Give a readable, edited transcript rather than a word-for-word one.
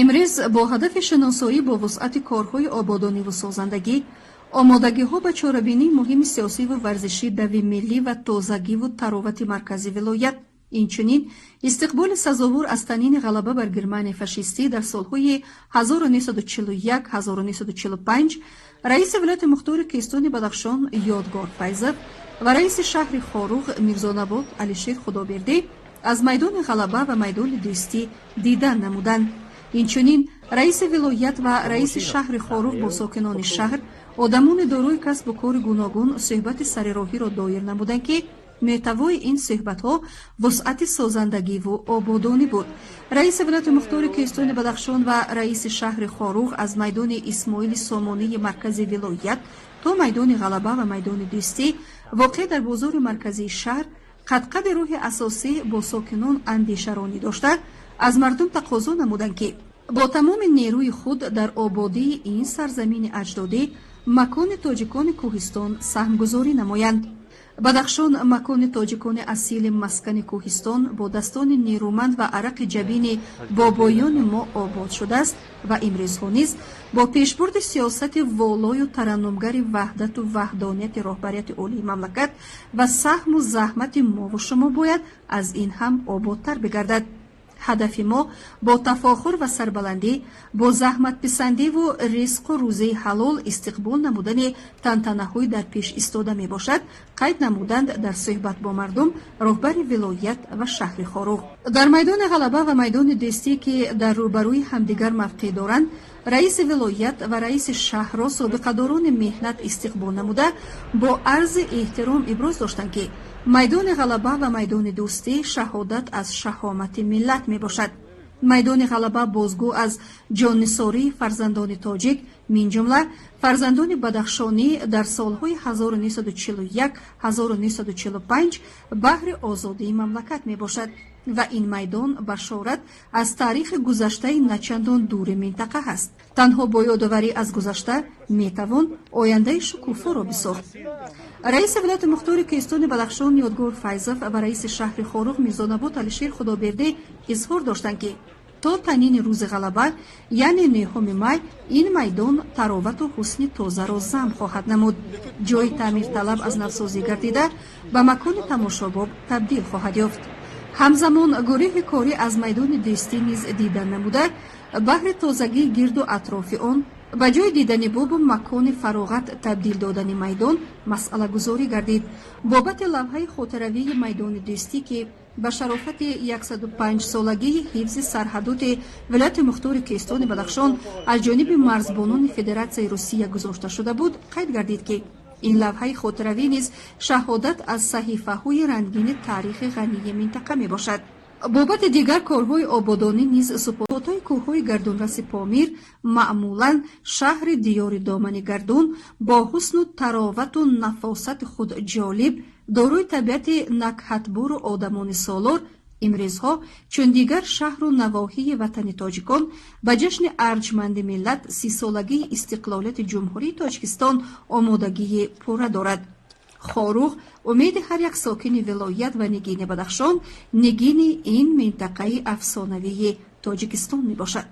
Имрӯз бо ҳадафи шиносоӣ бо вусъати корҳои ободониву созандагӣ, омодагиҳо ба чорабинии муҳими сиёсиву варзишӣ, дави миллӣ ва тозагиву таровати маркази вилоят, инчунин истиқболи сазовор аз танини ғалаба бар Германияи фашистӣ дар солҳои 1941-1945, раиси вилояти мухтори Кӯҳистони Бадахшон Ёдгор Файзов ва раиси шаҳри Хоруғ Мирзонабот Алишер Худобердӣ аз майдони Ғалаба ва майдони Дӯстӣ дидан намуданд. Инчунин раиси вилоят ва раиси шаҳри Хоруғ бо сокинони шаҳр, одамони дорои касбу кори гуногун суҳбати сарироҳиро доир намуданд, ки мӯҳтавои ин суҳбатҳо вусъати созандагиву ободонӣ буд. Раиси вилояти мухтори Кӯҳистони Бадахшон ва раиси шаҳри Хоруғ аз майдони Исмоили Сомонии маркази вилоят то майдони Ғалаба ва майдони Дӯстӣ, воқеъ дар бозори марказии шаҳр, қадқади роҳи асосӣ бо сокинон андешаронӣ дошта, аз мардум тақозо намуданд, ки бо тамоми нерӯи худ дар ободии ин сарзамини аҷдодӣ, макони тоҷикони кӯҳистон саҳмгузорӣ намоянд. Бадахшон, макони тоҷикони асили маскани кӯҳистон, бо дастони нерӯманд ва арақи ҷабини бобоёни мо обод шудааст ва имрӯзҳо низ бо пешбурди сиёсати волою тараннумгари ваҳдату ваҳдонияти роҳбарияти олии мамлакат ва саҳму заҳмати мову шумо бояд аз ин ҳам ободтар бигардад. Ҳадафи мо бо тафохур ва сарбаландӣ, бо заҳматписандиву ризқу рӯзии ҳалол истиқбол намудани тантанаҳои дар пеш истода мебошад, қайд намуданд дар суҳбат бо мардум роҳбари вилоят ва шаҳри Хоруғ. Дар майдони Ғалаба ва майдони Дӯстӣ, ки дар рӯбарӯи ҳамдигар мавқеъ доранд, раиси вилоят ва раиси шаҳрро собиқадорони меҳнат истиқбол намуда, бо арзи эҳтиром иброз доштанд, ки майдони Ғалаба ва майдони Дӯстӣ шаҳодат аз шаҳомати миллат мебошад. Майдони Ғалаба бозгӯ аз ҷоннисории фарзандони тоҷик, минҷумла фарзандони бадахшонӣ дар солҳои 1941-1945 баҳри озодии мамлакат мебошад ва ин майдон башорат аз таърихи гузаштаи начандон дури минтақа ҳаст. Танҳо бо ёдоварӣ аз гузашта метавон ояндаи шукуфоро бисохт. Раиси вилояти мухтори Кӯҳистони Бадахшон Ёдгор Файзов ва раиси шаҳри Хоруғ Мирзонабот Алишер Худобердӣ изҳор доштанд, ки то танини рӯзи Ғалаба, яъне 9 май, ин майдон таровату ҳусни тозаро зам хоҳад намуд, ҷои таъмирталаб аз навсозӣ гардида, ба макони тамошобоб табдил хоҳад ёфт. Ҳамзамон гурӯҳи корӣ аз майдони Дӯстӣ низ дидан намуда, баҳри тозагии гирду атрофи он, ба ҷои дидани бобу макони фароғат табдил додани майдон масъалагузорӣ гардид. Бобати лавҳаи хотиравии майдони Дӯстӣ, ки ба шарофати 105-солагии ҳифзи сарҳадоти вилояти мухтори Кӯҳистони Бадахшон аз ҷониби марзбонони Федератсияи Русия гузошта шуда буд, қайд гардид, ки ин лавҳаи хотиравӣ низ шаҳодат аз саҳифаҳои рангини таърихи ғании минтақа мебошад. Бобати дигар корҳои ободонӣ низ супотҳои кӯҳҳои гардунраси Помир, маъмулан шаҳри диёри домани гардун, бо ҳусну таровату нафосати худ ҷолиб, дорои табиати накҳатбору одамони солор, имрӯзҳо чун дигар шаҳру навоҳии ватани тоҷикон ба ҷашни арҷманди миллат, 30-солагии истиқлолияти Ҷумҳурии Тоҷикистон омодагии пурра дорад. Хоруғ умеди ҳар як сокини вилоят ва нигини Бадахшон, нигини ин минтақаи афсонавии Тоҷикистон мебошад.